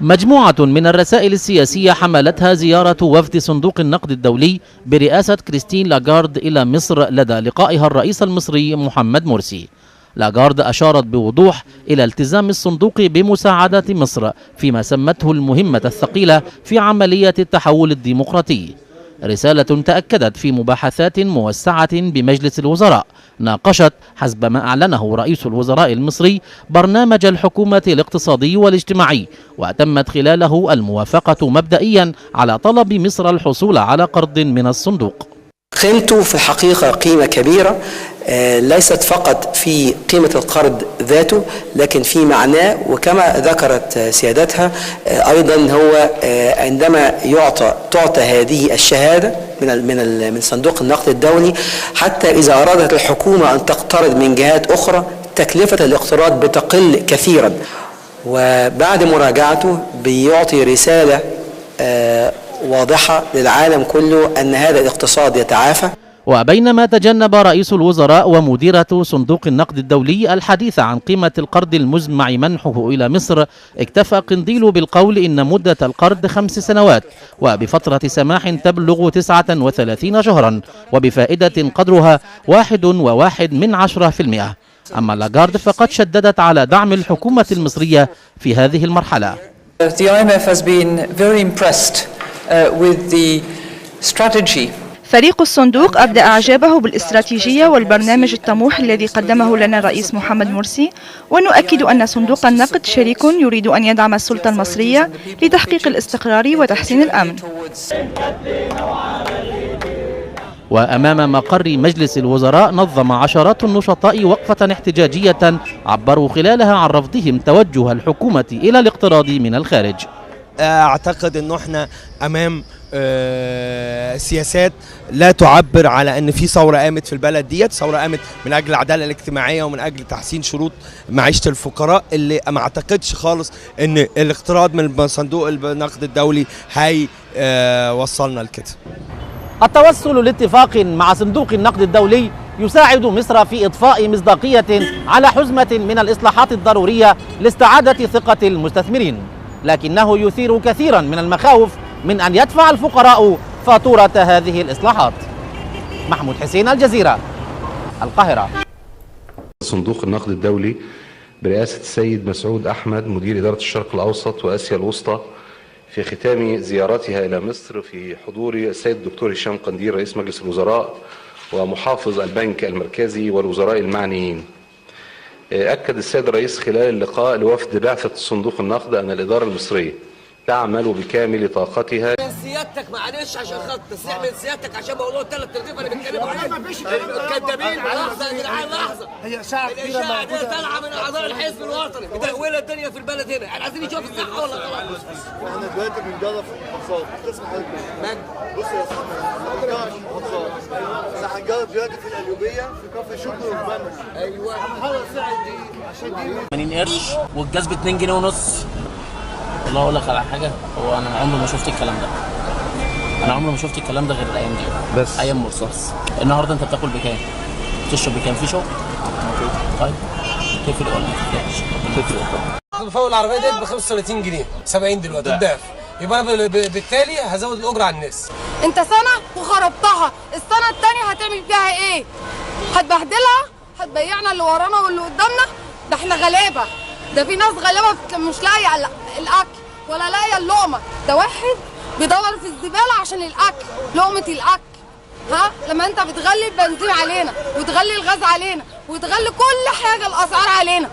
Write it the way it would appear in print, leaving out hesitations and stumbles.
مجموعة من الرسائل السياسية حملتها زيارة وفد صندوق النقد الدولي برئاسة كريستين لاغارد إلى مصر لدى لقائها الرئيس المصري محمد مرسي. لاغارد أشارت بوضوح إلى التزام الصندوق بمساعدة مصر فيما سمته المهمة الثقيلة في عملية التحول الديمقراطي. رسالة تأكدت في مباحثات موسعة بمجلس الوزراء ناقشت حسب ما أعلنه رئيس الوزراء المصري برنامج الحكومة الاقتصادي والاجتماعي، وتمت خلاله الموافقة مبدئيا على طلب مصر الحصول على قرض من الصندوق. قيمته في الحقيقة قيمة كبيرة، ليست فقط في قيمة القرض ذاته لكن في معناه، وكما ذكرت سيادتها أيضا هو عندما تعطى هذه الشهادة من صندوق النقد الدولي حتى إذا أرادت الحكومة أن تقترض من جهات أخرى تكلفة الاقتراض بتقل كثيرا، وبعد مراجعته بيعطي رسالة واضحة للعالم كله أن هذا الاقتصاد يتعافى. وبينما تجنب رئيس الوزراء ومديرة صندوق النقد الدولي الحديث عن قيمة القرض المزمع منحه إلى مصر، اكتفى قنديل بالقول إن مدة القرض 5 سنوات وبفترة سماح تبلغ 39 شهرا وبفائدة قدرها 1.1%. أما لاغارد فقد شددت على دعم الحكومة المصرية في هذه المرحلة. The IMF has been very impressed with the strategy. فريق الصندوق أبدى إعجابه بالاستراتيجية والبرنامج الطموح الذي قدمه لنا الرئيس محمد مرسي، ونؤكد أن صندوق النقد شريك يريد أن يدعم السلطة المصرية لتحقيق الاستقرار وتحسين الأمن. وأمام مقر مجلس الوزراء نظم عشرات النشطاء وقفة احتجاجية عبروا خلالها عن رفضهم توجه الحكومة إلى الاقتراض من الخارج. أعتقد أنه احنا أمام سياسات لا تعبر على ان في ثوره قامت في البلد ديت، ثوره قامت من اجل العداله الاجتماعيه ومن اجل تحسين شروط معيشه الفقراء، اللي ما اعتقدش خالص ان الاقتراض من صندوق النقد الدولي وصلنا لكده. التوصل لاتفاق مع صندوق النقد الدولي يساعد مصر في إضفاء مصداقية على حزمة من الإصلاحات الضرورية لاستعادة ثقة المستثمرين، لكنه يثير كثيرا من المخاوف من أن يدفع الفقراء فاتورة هذه الإصلاحات. محمود حسين، الجزيرة، القاهرة. صندوق النقد الدولي برئاسة السيد مسعود أحمد مدير إدارة الشرق الأوسط وآسيا الوسطى في ختام زيارتها إلى مصر في حضور السيد الدكتور هشام قنديل رئيس مجلس الوزراء ومحافظ البنك المركزي والوزراء المعنيين، أكد السيد الرئيس خلال اللقاء لوفد بعثة صندوق النقد أن الإدارة المصرية تعمل بكامل طاقتها. من سيادتك معلش عشان خاطر تسمع من سيادتك عشان موضوع الثلاث ارغيف اللي بيتكلموا عليه كدابين. لحظه يا جدعان، لحظه. هي ساعه الاشاعه دي طالعه من اعضاء الحزب الوطني مدهوله الدنيا في البلد هنا، احنا عايزين نشوف الصحه ولا غلط. احنا دلوقتي بنجرب في المحافظات، تسمع حضرتك بص يا صاحبي، احنا في المحافظات، احنا هنجرب دلوقتي في القليوبيه في كفر شكر والبنا. ايوه هنحرك ساعه دي عشان دي 80 قرش والجاز ب 2 جنيه ونص. والله اقول لك على حاجه، هو انا عمري ما شفت الكلام ده، انا عمري ما شفت الكلام ده غير الايام دي بس، ايام مرسي بس. النهارده انت بتاكل بكام؟ بتشرب بكام؟ في شغل؟ طيب تفرق ولا ما تفرقش؟ تفرق. فوق العربيه ديت ب 35 جنيه 70 دلوقتي الضعف، يبقى انا بالتالي هزود الاجره على الناس. انت سنه وخربتها، السنه الثانيه هتعمل فيها ايه؟ هتبهدلها؟ هتبيعنا اللي ورانا واللي قدامنا؟ ده احنا غلابه، ده في ناس غلابه مش لاقيه الاكل ولا لاقيه اللقمه، ده واحد بيدور في الزباله عشان الاكل، لقمه الاكل. ها لما انت بتغلي البنزين علينا وتغلي الغاز علينا وتغلي كل حاجه الاسعار علينا.